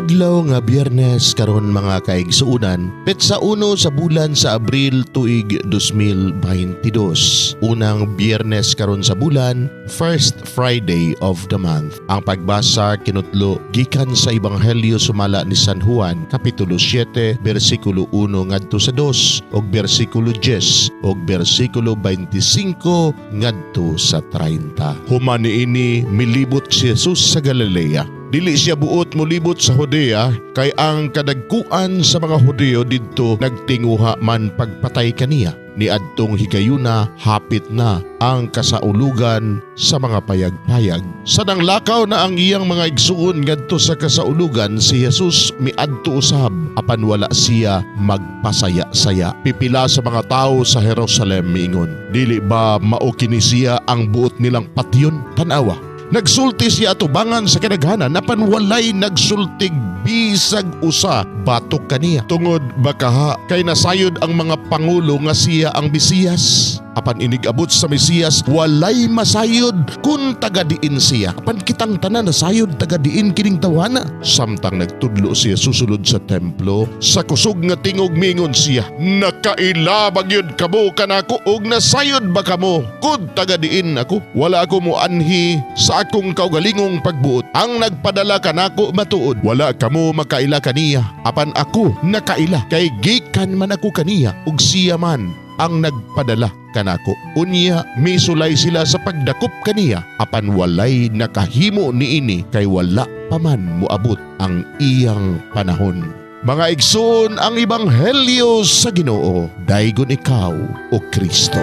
Adlaw nga Biyernes karon, mga kaigsuonan, petsa 1 sa bulan sa Abril, tuig 2022. Unang Biyernes karon sa bulan, first Friday of the month. Ang pagbasa kinutlo gikan sa Ebanghelyo sumala ni San Juan, kapitulo 7, bersikulo 1 ngadto sa 2 ug bersikulo 10 ug bersikulo 25 ngadto sa 30. Human niini, milibot si Jesus sa Galilea. Dili siya buot molibot sa Judea kay ang kadagkuan sa mga Hudeo didto nagtinguha man pagpatay kaniya. Niadtong higayuna, hapit na ang Kasaulugan sa mga Payagpayag. Sa nanglakaw na ang iyang mga igsuon ngadto sa kasaulugan, si Jesus miadto usab, apan wala siya magpasaya-saya. Pipila sa mga tawo sa Jerusalem miingon, "Dili ba mao kini siya ang buot nilang patyon? Tan-awa, nagsulti siya atubangan sa kadaghanan, apan walay nagsultig bisag usa batok kaniya. Tungod bakaha kay nasayod ang mga pangulo nga siya ang Mesiyas? Apan inig-abot sa Mesiyas, walay masayod kung taga diin siya. Apan kitang tanan nasayod taga diin kining tawhana." Samtang nagtudlo si Jesus sulod sa templo, sa kusog nga tingog mingon siya, "Nakaila ba gyud kamo kanako ug nasayod ba kamo kung taga diin ako? Wala ako moanhi sa akong kaugalingong pagbuot. Ang nagpadala kanako matuod. Wala kamo makaila kaniya, apan ako nakaila kay gikan man ako kaniya ug siya man ang nagpadala kanako." Unya misulay sila sa pagdakop kaniya, apan walay nakahimo niini kay wala pa man moabot ang iyang panahon. Mga igsoon, ang ebanghelyo sa Ginoo. Daygon ikaw, o Kristo.